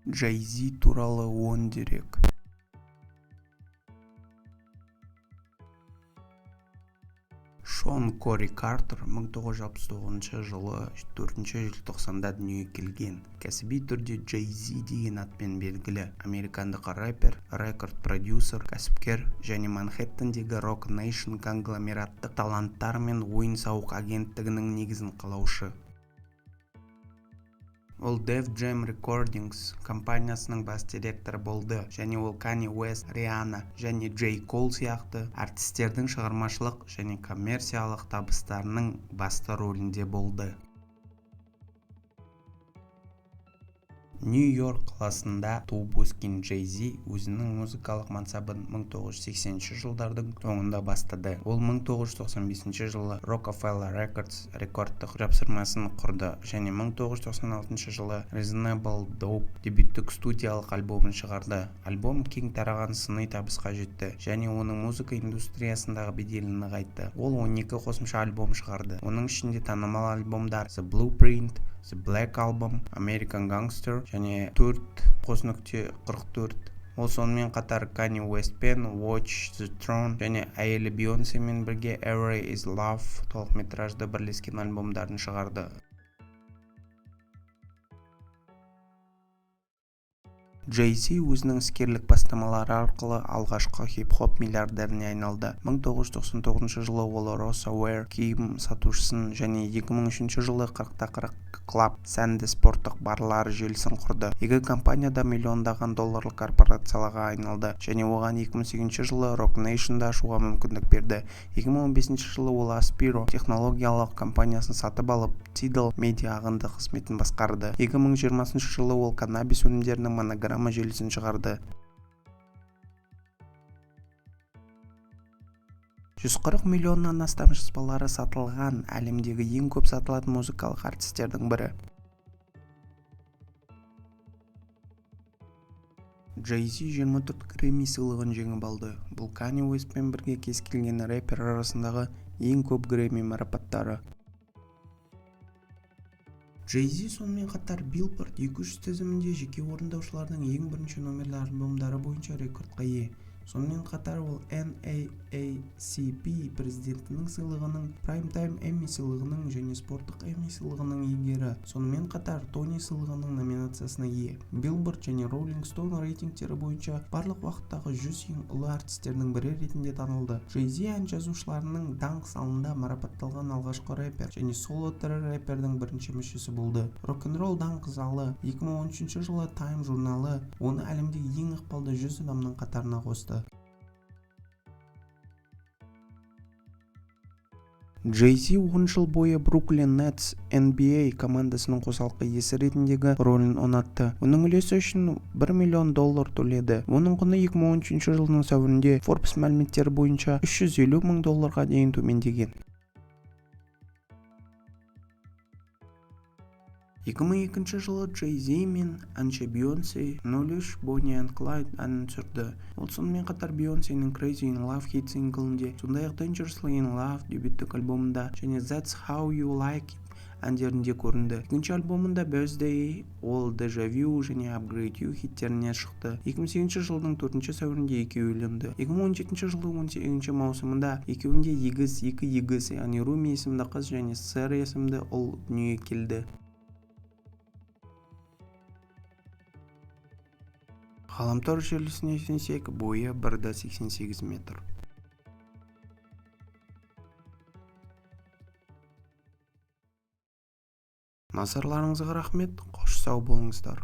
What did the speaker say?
Jay-Z туралы 10 дерек. Шон Кори Картер 1969 жылы 4 желтоқсанда дүниеге келген. Кәсіби түрде Jay-Z деген атпен белгілі американдық рэпер, рекорд-продюсер, кәсіпкер және Манхэттендегі Roc Nation конгломераттық таланттар мен ойын-сауық агенттігінің негізін қалаушы. Ол Def Jam Recordings компаниясының бас директоры болды және ол Kanye West, Рианна және J. Cole сияқты әртістердің шығармашылық және коммерциялық табыстарының басты рөлінде болды. Нью-Йорк қаласында туып-өскен Jay-Z өзінің музыкалық мансабын 1980 жылдардың соңында бастады. Ол 1995 жылы Roc-A-Fella Records рекордтық жапсырмасын құрды және 1996 жылы Reasonable Doubt дебюттік студиялық альбомын шығарды. Альбом кең тараған сыни табысқа жетті және оның музыка индустриясындағы беделін нығайтты. Ол 12 қосымша альбом шығарды, оның ішінде танымал альбомдар The Blueprint, The Black Album, American Gangster және 4.44. Ол сонымен қатар Kanye Westпен Watch the Throne және әйелі Бейонсемен бірге Every Is Love толықметражды бірлескен альбомдарын шығарды. Jay-Z өзінің іскерлік бастамалары арқылы алғашқы хип-хоп миллиардеріне айналды. 1999 жылы ол Rosa Wear киім сатушысын және 2003 жылы 40-40 Club сәнді спорттық барлар желісін құрды. Екі компания да миллиондаған долларлық корпорацияларға айналды және оған 2008 жылы Roc Nation'ды ашуға мүмкіндік берді. 2015 жылы ол Aspiro технологиялық компаниясын сатып алып, Tidal медиа ағынды қызметін басқарды. 2020 жылы ол каннабис өнімдерінің монограмма желісін шығарды. 140 миллионнан астам жазбалары сатылған әлемдегі ең көп сатылатын музыкалық әртістердің бірі. Jay-Z 24 Грэмми сыйлығын жеңіп алды. Бұл Kanye Westпен бірге кез келген рэпер арасындағы ең көп Грэмми марапаттары. Jay-Z сонымен қатар Billboard 200 тізімінде жеке орындаушылардың ең бірінші номерлі альбомдары бойынша рекордқа ие. Сонымен қатар ол NAACP президентінің сыйлығының, Primetime Emmy сыйлығының және спорттық Emmy сыйлығының иегері. Сонымен қатар Тони сыйлығының номинациясына ие. Billboard және Rolling Stone рейтингтері бойынша барлық уақыттағы 100 ең ұлы әртістердің бірі ретінде танылды. Jay-Z ән жазушыларының даңқ залында марапатталған алғашқы рэпер және соло тірі рэпердің бірінші мүшесі болды. Рок-н-ролл даңқ залы 2013 жылы Time журналы оны әлемдегі ең ықпалды 100 адамның қатарына қосты. Jay-Z 10 жыл бойы Brooklyn Nets NBA командасының қосалқы иесі ретіндегі рөлін ұнатты. Оның үлесі үшін 1 миллион доллар төледі. Оның құны 2013 жылдың сәуірінде Forbes мәліметтері бойынша 350 мың долларға дейін төмендеген. 2002 жылы Jay-Z мен әнші Бейонсе 03 Bonnie and Clyde әнін түсірді. Ол сонымен қатар Бейонсенің Crazy in Love хит синглінде, сондай-ақ Dangerously in Love дебюттік альбомында және That's How You Like It әндерінде көрінді. Екінші альбомында Birthday ол Deja Vu және Upgrade You хиттеріне шықты. 2008 жылдың 4 сәуірінде екеуі үйленді. 2017 жылдың 18 маусымында екеуінде егіз, екі егіз, яғни Руми есімді қыз және Сэр есімді ұл дүниеге келді. Ғаламтор желісіне сенсек, бойы 1,88 метр. Назарларыңызға рахмет, қош сау болыңыздар.